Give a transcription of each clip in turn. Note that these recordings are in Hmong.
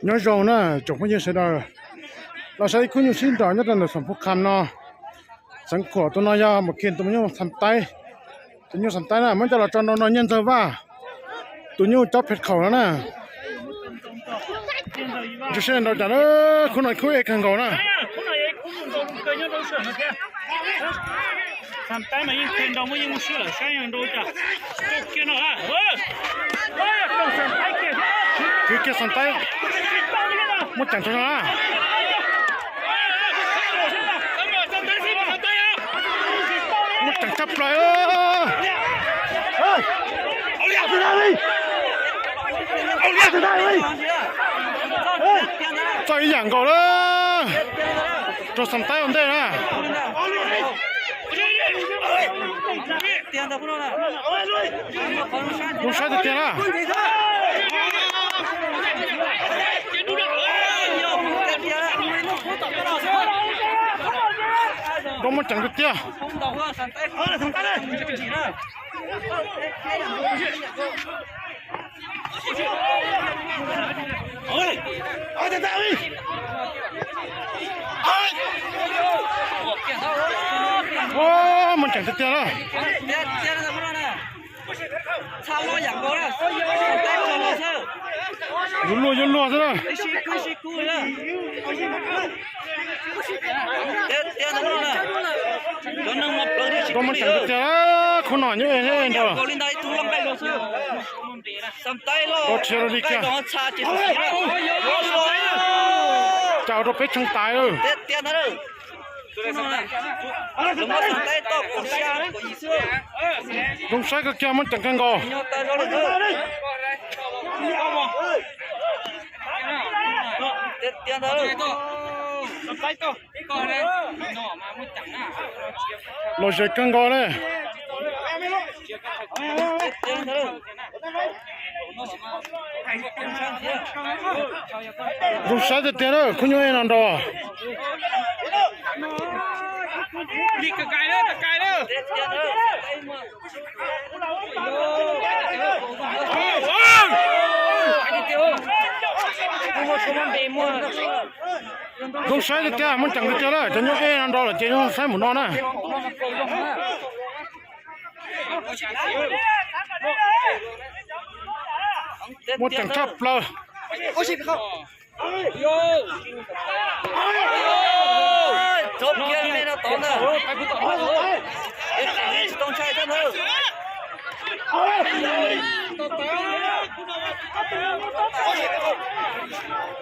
Nyob zoo na tsoom phooj ywg sawv daws, los saib ib khub nyuj sib nraus nyob rau ntawm Xam Phuj Kham no. Xeev Khuam tus no yog Mus Khim tus me nyuj Xam Taib. Tus nyuj Xam Taib na muab coj los tso nrau no Nyiaj Ntxawg Vaj, tus nyuj cob phem khaum no na. Ntshe sib nraus cas na, khub no khub ej kawg nkaus na. Kwv kiag Xam Taib, muab ceem tso na. Muab ceem tshaj plaws. Txawj ib yam nkaus lawm rau Xam Taib ua ntej na. Zoo saib tiag tiag na. Rau muaj ceem tiag tiag. Muaj ceem tiag tiag na. Yuav luag yuav luag xwb na. Rau muaj ceem tiag tiag, khub no nyuj ej thiab nrog. Rau tshia rau li kiag. Cas rau peb tshee tais. Zoo saib kawg kiag, muaj ceem kawg nkaus. Lom zem kawg nkaus li. Zoo saib tiag tiag na, khub nyuj ej no nrog. Zoo saib tiag tiag, muaj ceem tiag tiag lawm, cov nyuj ej no nrog lawm ces zoo saib mus no na. Muaj ceem tshaj plaws.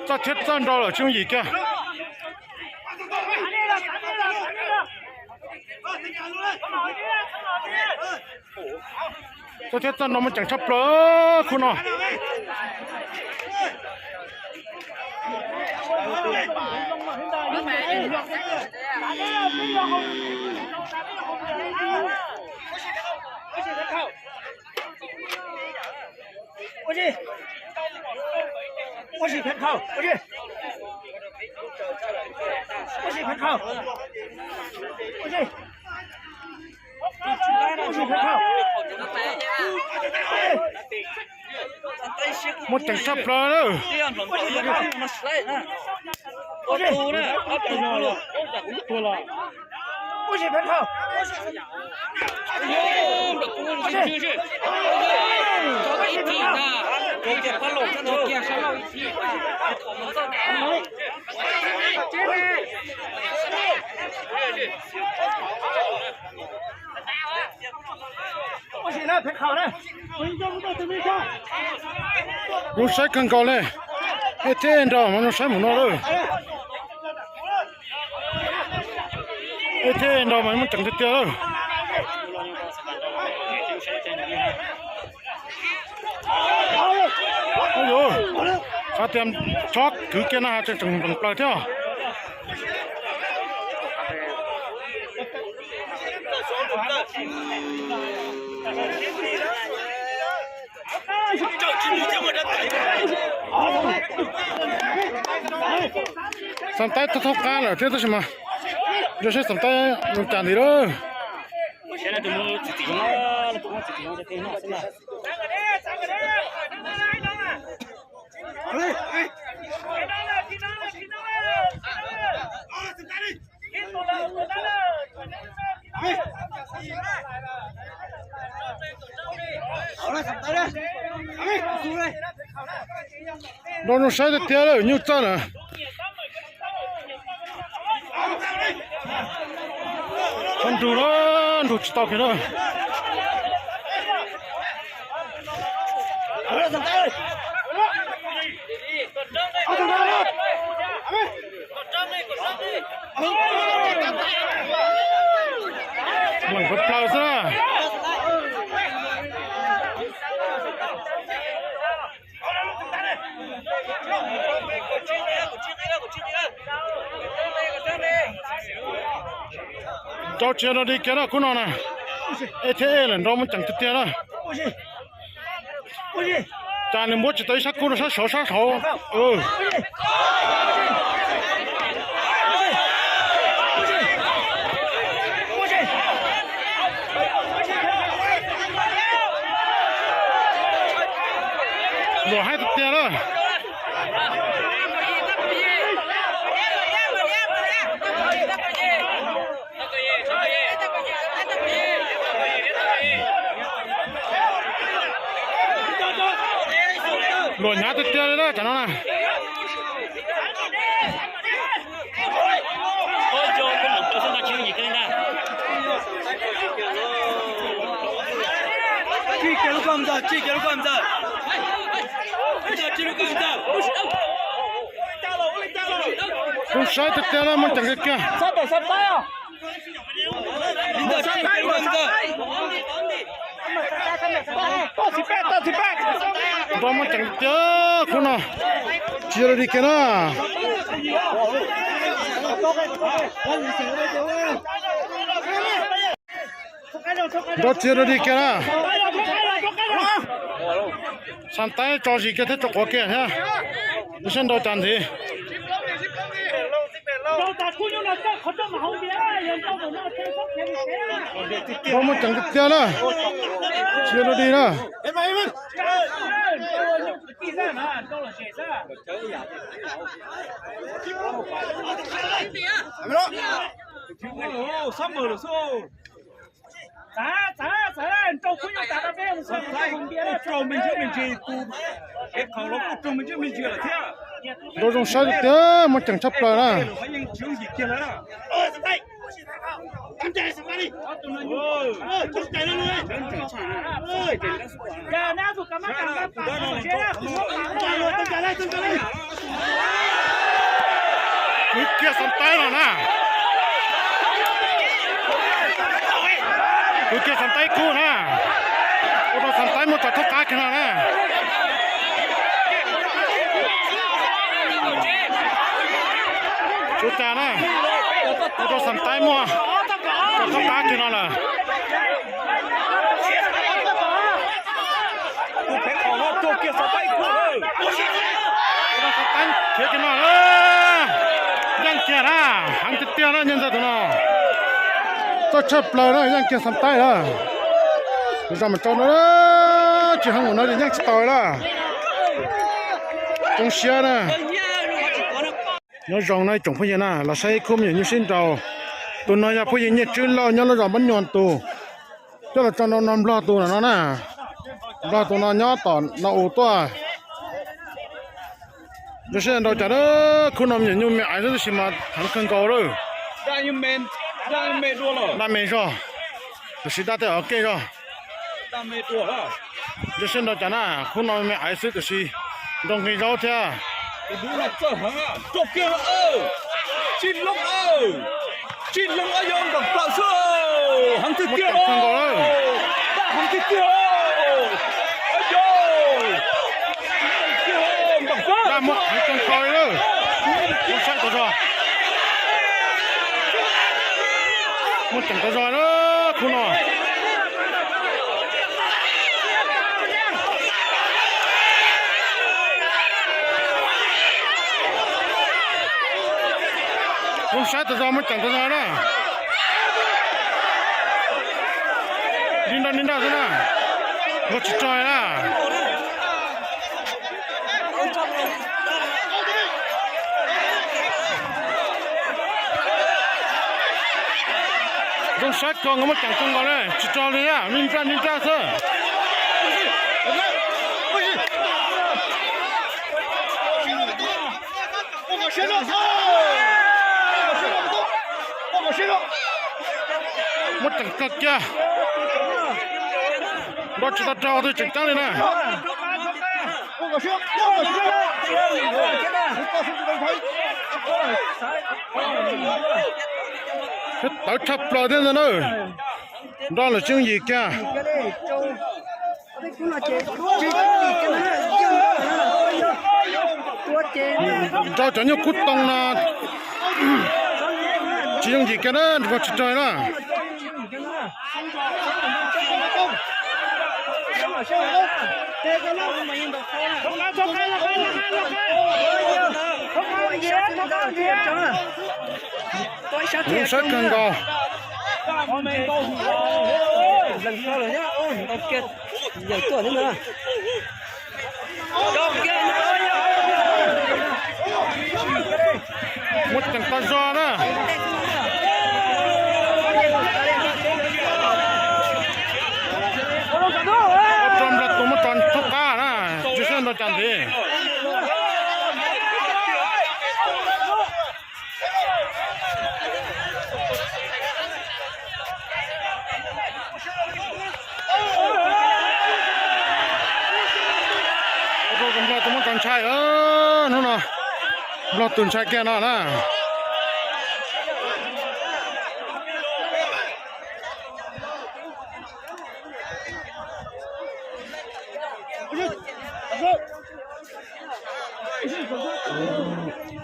Txawj thiab txawj nrog lawm tsis yooj yim kiag. Txawj thiab txawj no muaj ceem tshaj plaws khub no. Muaj ceem tshaj plaws lawm. Zoo saib kawg nkaus li. Ej thiab ej nrog mas zoo saib mus no lawm. Ej thiab ej nrog mas muaj ceem tiag tiag lawm. Yuav xav tias chob kwv kiag na has tseem tseem nplees plaws thiab. Xam Taib tau qab lawm thiab tab sis mas, yog saib Xam Taib zoo cas ntxiv lawm. Zoo saib tiag tiag lawm, nyuj txawj na. Txhob nrug na, nrug tsis tau kiag na. Leej plaws plaws xwb na. Nrau tsis yog nrau dig kiag na khub no na. Ej thiab ej lawm, nrau muaj ceem tiag tiag na. Cas nws muab tsis tau ib sab kub rau sab saud sab saud. Luam haib tiag tiag na. Luam hnyav tiag tiag li na tsam no na. Zoo saib tiag tiag na, muaj ceem kiag kiag. Nrau muaj ceem tiag khub no. Tsis yog li kiag na. Nrau tsis yog li kiag na. Xas Taib tso zis kiag thiab tso quav kiag thiab. Saib nrau cas ntxiv. Nrau muaj ceem tiag tiag na. Tsis yog li na. Nrau zoo saib tiag, muaj ceem tshaj plaws na. Kwv kiag Xas Taib no na. Kwv kiag Xas Taib kub na. Ua rau Xas Taib muaj txoj thoob qab kiag no na. Tsuav cas na, ua rau Xas Taib muaj txoj thoob qab kiag no lawm. Ua rau Xas Taib khiav kiag no na. Yeej kiag na, heev tiag tiag na nyob ntawm tus no. Txawj tshaj plaws na, yeej kiag Xas Taib na. Tus zos mas tso no, tsis heev ua no ces yeej tsis tau na. Zoo siab na. Nyob zoo na tsoom phooj ywg na, los saib ib khub me nyuam nyuj sib nraus. Tus no yog phooj ywg Nyiaj Tswb Lauj nyob lub zos Npab Nyuas tus. Coj los tso nrau no Nplog tus no na. Nplog tus no nyob tom no us tuaj. Nrau sib nrau cas na, khub no me nyuam nyuj me aiv xwb tab sis mas heev kawg nkaus lawm. Daj me zog, tab sis daj tej ov kej zog. Nrau sib nrau cas na, khub no me aiv xwb tab sis nrau nqi zaub thiab. Tsis loo, tsis loo, yog npaum plaws xwb, heev tiag tiag, daj heev tiag tiag. Daj muaj heev kawg nkaus li, saib tau zog. Muaj ceem tau zog na, khub no. Zoo saib tau zog, muaj ceem tau zog na. Li nraj li nraj xwb na. Nkaus tsis tso na. Zoo saib ko nkaus, muaj ceem kawg nkaus li, tsis tso li na, li nraj li nraj xwb. Muab tseem tag kiag. Nrau tsis tau rau twg tseem ceeb li na. Tawv tshaj plaws thiab ntag na. Nrau lawm tsis yooj yim kiag. Nrau cov nyuag kub too no tsis yooj yim kiag na, nrau tsis raug na. Zoo siab kawg nkaus. Muab tseem tau zog na. Ua rau Nplog Tus muab tso thoob qab na, tsis xav nrau cas ntxiv. Ua rau Nplog Tus muab tso ntshai, hnub no Nplog Tus ntshai kiag no na.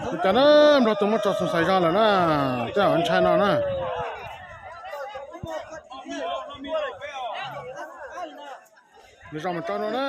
Ua cas na, Nplog Tus muab tso xoo xais zog lawm na, tej zaum ntshai no na. Nws zos mus rau no na.